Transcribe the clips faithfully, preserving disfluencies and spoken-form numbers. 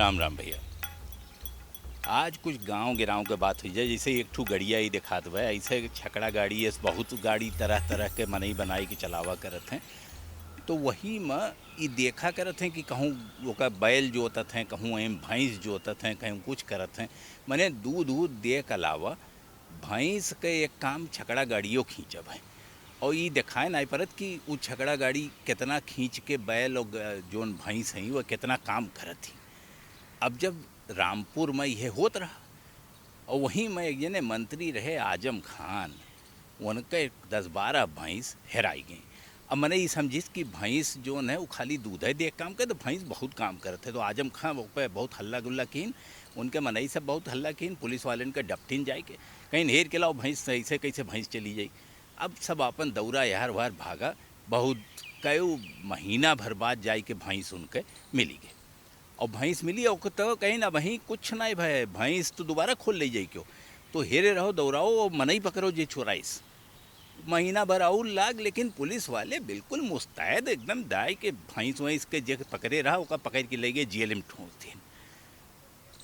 राम राम भइया। आज कुछ गाँव गिराँव के बात हुई जाए, जैसे एक ठू गड़िया ही देखात बा, ऐसे छकड़ा गाड़ी, ऐसे बहुत गाड़ी तरह तरह के मनई बनाई के चलावा करत हैं। तो वही में ई देखा करत हैं कि कहूँ ओका बैल जोतत हैं, कहूँ एम भैंस जोतत हैं, कहूँ कुछ करत हैं। मने दूध, दूध दे के अलावा भैंस के एक काम छकड़ा गाड़ियो खींचब है। और ई देखाए नाई परत कि उ छकड़ा गाड़ी कितना खींच के बैल और ग-, जोन भैंस हैं, वो कितना काम करत ही। अब जब रामपुर में यह होत रहा, और वहीं में एक जने मंत्री रहे आजम खान, उनके दस बारह भैंस हेराई गई। अब मनई ई समझिस कि भैंस जोन है, वो खाली दूध है दे काम करे, तो भैंस बहुत काम करत है। तो आजम खान वो पे बहुत हल्ला गुल्ला कीन, उनके मनई सब बहुत हल्ला कीन, पुलिस वालन के डपटिन जाए के, कहीं हेर के लाओ भैंस, ऐसे कैसे भैंस चली जाई। अब सब आपन दौरा यार वार भागा, बहुत कई महीना भर बाद जाए के भैंस उनके मिली गई। और भैंस मिली, और तो कहीं ना वहीं कुछ नहीं भय, भैंस तो दोबारा खोल ले जाई क्यों। तो हेरे रहो, दौड़ाओ और मनई पकड़ो जे चोराइस। महीना भर और लाग, लेकिन पुलिस वाले बिल्कुल मुस्तैद, एकदम दाई के भैंस वैंस के जे पकड़े रहा, ओका पकड़ के ले गए जेल में ठोंस दिन।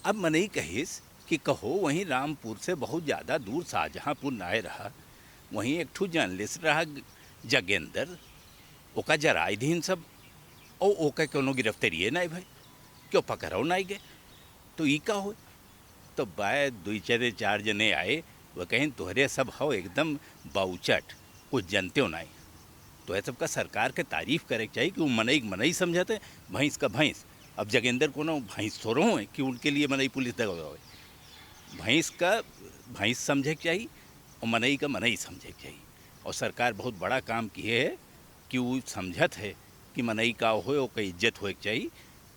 अब मनई कहिस कि कहो, वहीं रामपुर से बहुत ज़्यादा दूर शाहजहांपुर नाय रहा, वहीं एक ठो जर्नलिस्ट रहा जगेंद्र, ओका जराई दीन सब, और ओका कोनो गिरफ्तारिये नाय भाई, क्यों पकड़ो नाय गए, तो ई का होए? तो बाय दुई चार, चार जने आए, वो कहें, "तोहरे सब हो एकदम बाउचट, कुछ जनते हो नाई।" तो ये सबका सरकार के तारीफ करे के चाहिए कि वो मनई के मनई समझत है, भैंस का भैंस। अब जगेंद्र कोनो भैंस थोड़ो है कि उनके लिए मनई पुलिस दौड़ावे। भैंस का भैंस समझे के चाहिए और मनई का मनई समझे के चाहिए। और सरकार बहुत बड़ा काम किए है कि वो समझत है कि मनई का होए, ओकर इज्जत होए के चाहिए।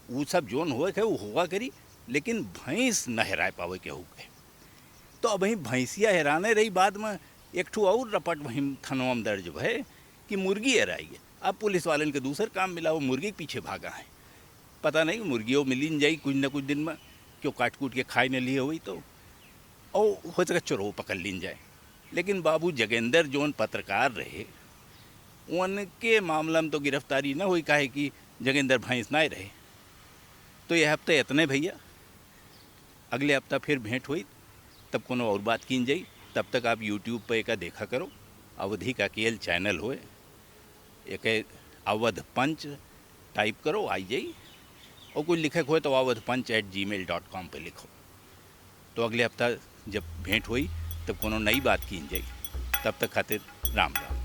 वो सब जोन होए के वो होगा करी, लेकिन भैंस न हेराए पावे केहू के। तो अबहीं भैंसिया हेराने रही, बाद में एक ठो और रपट वहीं थनवा में दर्ज भए कि मुर्गी हेराई गए। अब पुलिस वालन के दूसर काम मिला, वो मुर्गी के पीछे भागा है। पता नहीं मुर्गियो मिलिन जाई कुछ न कुछ दिन में, क्यों काट कूट के खाए न लिए हुई तो, और हो सके चोरो पकड़ लीन जाए। लेकिन बाबू जगेंद्र जोन पत्रकार रहे, उनके मामला में तो गिरफ्तारी न हुई, काहे कि जगेंद्र भैंस ना रहे। तो यह हफ्ते इतने भैया, अगले हफ्ता फिर भेंट हुई, तब कोनो और बात कीन जाई। तब तक आप YouTube पे एका देखा करो, अवधी काकेल चैनल होए, एक अवध पंच टाइप करो, आई जाई, और कुछ लिखे के होए तो अवध पंच at gmail dot com पे लिखो। तो अगले हफ्ता जब भेंट हुई, तब कोनो नई बात कीन जाई। तब तक खातिर राम राम।